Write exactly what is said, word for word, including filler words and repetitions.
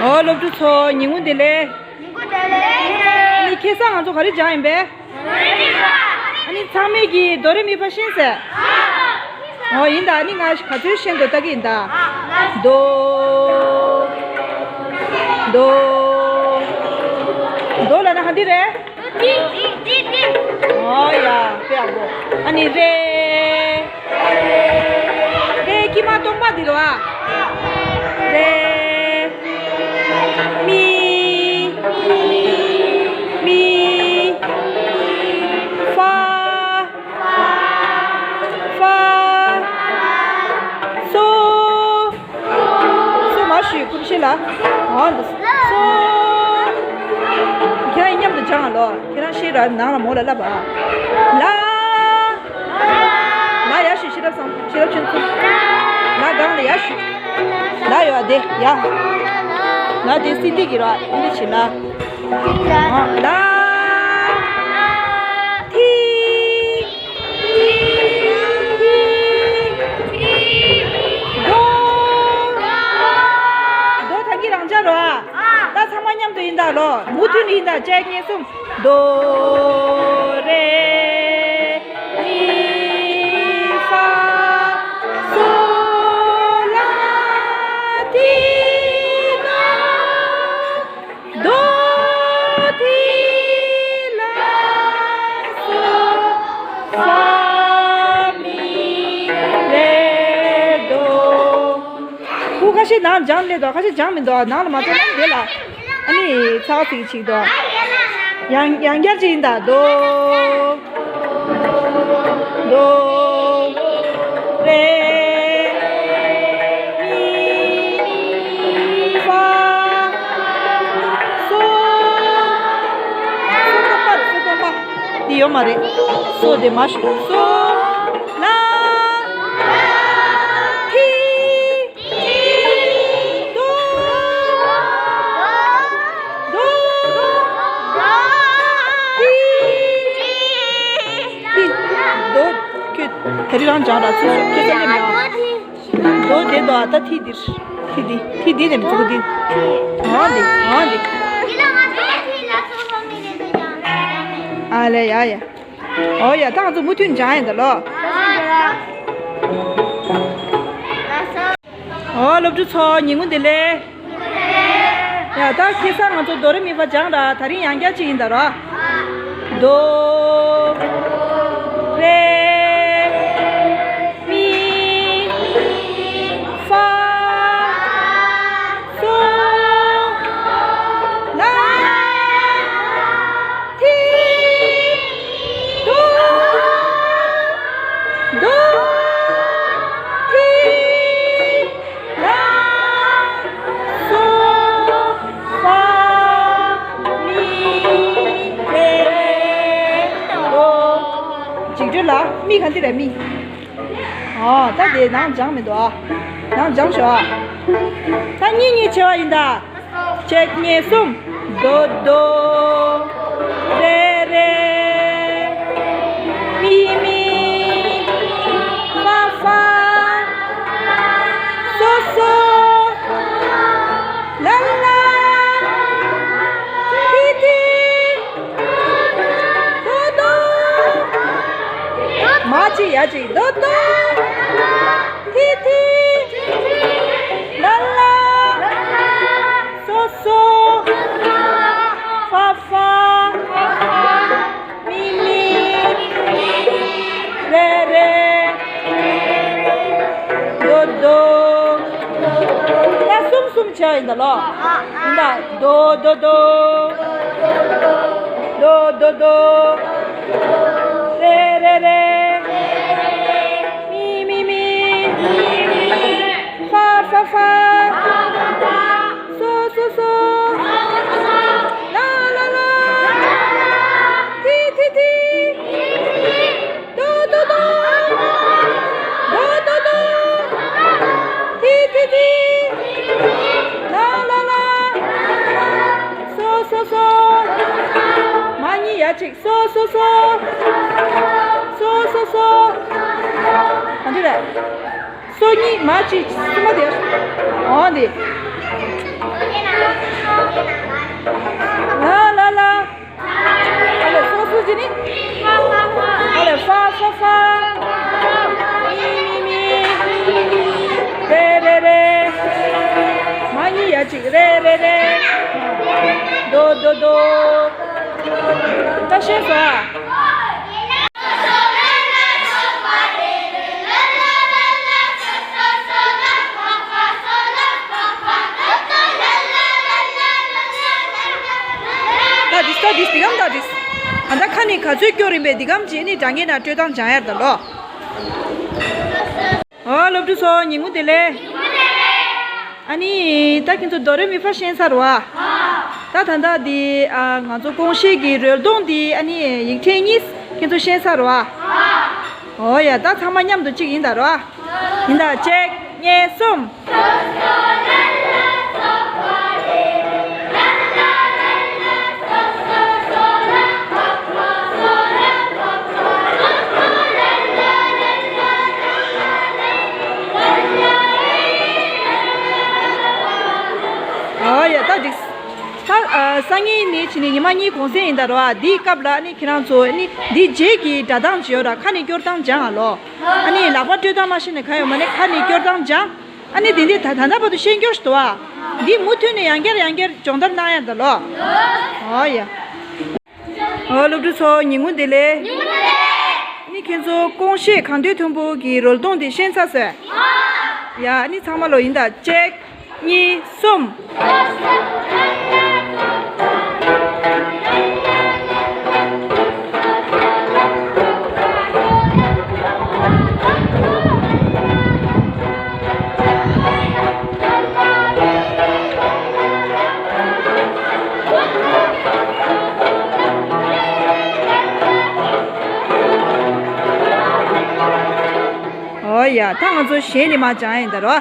ཨོ། སློབ་ཕྲུག་ཚོ་ཉིན་གུང་བདེ་ལེགས། ཉིན་གུང་བདེ་ལེགས། ཨ་ནི་ཁ་སང་ང་ཚོ་ག་རེ་སྦྱངས་ཡིན་པས། ཨ་ནི་ཚང་མས་ཀྱིས་དོ་རེ་མི་ཕ་ཤེས་ཟེར། ཨོ་ཡིན་ད། ཨ་ནི་ང་ག་ཚོད་ཤེས་འདུག་ལྟ་གི་ཡིན་ད། དོ། དོ། དོ་ལབ་ན་ག་འདི་རེད། ཨོ་ཡ། དཔེ་ཡག་པོ། ཨ་ནི་རེ། རེ་ཀྱི་མ་སྟོང་པ་འདི་རེད་བ། རེ། མི། མི། ཧྥ། ཧྥ། སོ། སོ་མ་ཞུས་ཀུན་ཤེས་ལ། འོ་འདི་སོ། ཁྱེད་རང་མཉམ་དུ་སྦྱང་ང་ལོ། ཁྱེད་རང་ཤེས་ར། ནང་ལ་མོ་ལ་ལབ་ཨ། ལ། ལ་ཡ་ཞུས། ཤེས་རབ་བཟང་། ཤེས་རབ་ཆུང་ཆུང་། ལ་སྒང་ལ་ཡ་ཞུས། ལ་ཡོད་དེ་ཡ། ལ་དེ་སྲིད་འདི་གི་ར། འདི་ཆེ་ལ། ལ། ཐི། དོ། དོ་ད་གི་རང་འཇགས་རོ་ཨ། ད་ཚང་མ་མཉམ་དུ་ཡིན་ད་ལོ། མུ་མཐུད་ནས་ཡིན་ད། གཅིག་གཉིས་གསུམ། དོ་རེ་མི་ཧྥ་སོ་ལ་ཏི་དོ། དོ་ཐི་ལ་སོ་ཧྥ་མི་རེ་དོ། ཁོ་ཁ་ཤས་ནང་སྦྱངས་སླེབས་དོ། ཁ་ཤས་སྦྱངས་མི་འདུག་ནང་ལ་མ་ཚོར་ན་འདི་ལ། ཨ་ནི་ཚ་བ་ཚིག་ཅིག་དོ། ཡང་ཡང་བསྐྱར་ཅིག་ཡིན་ད། དོ། དོ། རེ། མི། ཧྥ། སོ། སོ་སྟོང་པ་རེད། སོ་སྟོང་པ། འདི་ཡོད་མ་རེད། སོ་དེ་མ་ཞུ། སོ། ལ། ཐི། དོ། དོ། ཐི། ཐི། དོ། ཁྱོད་དེ་རིང་རང་སྦྱངས་ར། ཚུར་ཤོག་ཁྱོད་ས་ལེམ་ཡང་། དོ་དེ་དོ། ཨ་ད་ཐི་འདིར། ཐི་འདི། ཐི་འདི་ནས་མི་ཚུགས་འདི། འོ་འདི། འོ་འདི། ཨ་ལེ་ཡ་ཡ། ཨོ་ཡ། ད་ང་ཚོ་མུ་མཐུད་སྦྱང་ཡིན་ད་ལོ། ཨོ་སློབ་ཕྲུག་ཚོ་ཉིན་གུང་བདེ་ལེགས། ཡ་ད་ཁ་སང་ང་ཚོ་དོ་རེ་མི་ཧྥ་སྦྱངས་ར། ད་རིང་ཡང་བསྐྱར་ཅིག་ཡིན་ད་ར། དོ། རེ། མི། ཧྥ། སོ། ལ། ཐི། དོ། དོ། ཐི། ལ། སོ། ཧྥ། མི། རེ། དོ། འཇིགས་སྒྲོལ་ལ་མི་ག་འདི་རེད། མི། ཨོ་ད་དེ་ནང་སྦྱངས་མི་འདུག་ཨ། ནང་སྦྱངས་ཤོག་ཨ། ད་གཉིས་གཉིས་བྱེད་པ་ཡིན་ད། གཅིག་གཉིས་གསུམ། དོ་དོ། རེ་རེ། མི་མི། ཧྥ་ཧྥ། སོ་སོ། ལ་ལ། ཐི་ཐི། དོ་དོ། མ་གཅིག་ཡ་གཅིག་དོ་དོ། ཐི་ཐི། ལ་ལ། སོ་སོ། ཧྥ་ཧྥ། མི་མི། རེ་རེ། དོ་དོ། ད་གསུམ་གསུམ་བྱས་ཡིན་ད་ལོ། ཡིན་ད། དོ་དོ་དོ། དོ་དོ་དོ། རེ་རེ་རེ། མི་མི་མི། ཧྥ་ཧྥ་ཧྥ། སོ་སོ་སོ། ལ་ལ་ལ། ཐི་ཐི་ཐི། དོ་དོ་དོ། དོ་དོ་དོ། ཐི་ཐི་ཐི། ལ་ལ་ལ། སོ་སོ་སོ། མ་གཉིས་ཡ་གཅིག་སོ་སོ་སོ། སོ་སོ་སོ། ག་འདི་རེད། སོ་གཉིས་མ་གཅིག་གསུམ་པ་དེ། འོ་འདི། ལ་ལ་ལ། ཨ་ལེ་སོ་སོ་ཅི་ནི། ཨ་ལེ་ཧྥ་ཧྥ་ཧྥ། མི་མི་མི། རེ་རེ་རེ། མ་གཉིས་ཡ་གཅིག་རེ་རེ་རེ། དོ་དོ་དོ། ད་ཤེས་སོང་ཨ། ད་འདི་ད་འདི་འདི་གམ་ད་འདི། ཨ་ད་ཁ་ནས་ག་ཚོད་སྐྱོར་ཡིན་པས་འདི་གམ་གྱིས་ནི་དྲ་ངན་ན་སྤྲོད་སྟངས་སྦྱང་ཡར་ད་ལོ། ཨོ་སློབ་ཕྲུག་ཚོ་ཉིན་མོ་བདེ་ལེགས། ཨ་ནི་ད་ཁྱེད་ཚོ་དོ་རེ་མི་ཧྥ་ཤེས་ཚར་བ། ད་ད་ད་འདི་ཨ་ང་ཚོ་ཀོང་ཤེས་ཀྱི་རོལ་དོང་འདི་ཨ་ནི་ཡིག་ཕྲེང་གཉིས་ཁྱེད་ཚོ་ཤེས་ཚར་བ། ཨོ་ཡ་ད་ཚང་མ་མཉམ་དུ་གཅིག་ཡིན་ད་རོ། ཡིན་ད་གཅིག་གཉིས་གསུམ། ཨོ་ཡ་ད་འགྲིག་ད་ཨ་སང་ཉིན་ནས་ཕྱི་ནས་ཉི་མ་གཉིས་གུང་སེང་ཡིན་ད་རོ། ཨ་འདིའི་སྐབས་ལ་ཨ་ནི་ཁྱེད་རང་ཚོ་ཨ་ནི་འདི་རྗེས་ཀྱི་སྒྲ་གདངས་ཅིག་ཡོད་ར། ཁ་ནས་སྐྱོར་སྟངས་སྦྱང་ཨ་ལོ། ཨ་ནི་ལག་པ་སྤྲོད་སྟངས་མ་ཤེས་ན་ག་ཡོད་མ་ནི་ཁ་ནས་སྐྱོར་སྟངས་སྦྱང་། ཨ་ནི་འདི་འདི་ད་ད་ལྟ་བར་དུ་ཤེས་སྐྱོར་ཞིག་འདུག་ཨ། འདི་མུ་མཐུད་ནས་ཡང་བསྐྱར་ཡང་བསྐྱར་སྦྱོང་བརྡར་གནང་ཡ་ད་ལོ། ཨོ་ཡ། ཨོ་སློབ་ཕྲུག་ཚོ་ཉིན་གུང་བདེ་ལེགས། ཉིན་གུང་བདེ་ལེགས། ནི་ཁྱེད་ཚོ་ཀོང་ཤེས་གངས་སྟོད་མཐོན་པོ་གི་རོལ་སྟོང་འདི་ཤེས་ཚར་སོང་། ཡ་ནི་ཚང་མ་ལོ་ཡིན་ད་གཅིག་གཉིས། གསུམ། ཨོ་ཡ་ད་ང་ཚོ་གཞས་ནི་མ་སྦྱང་ཡིན་ད་རོ།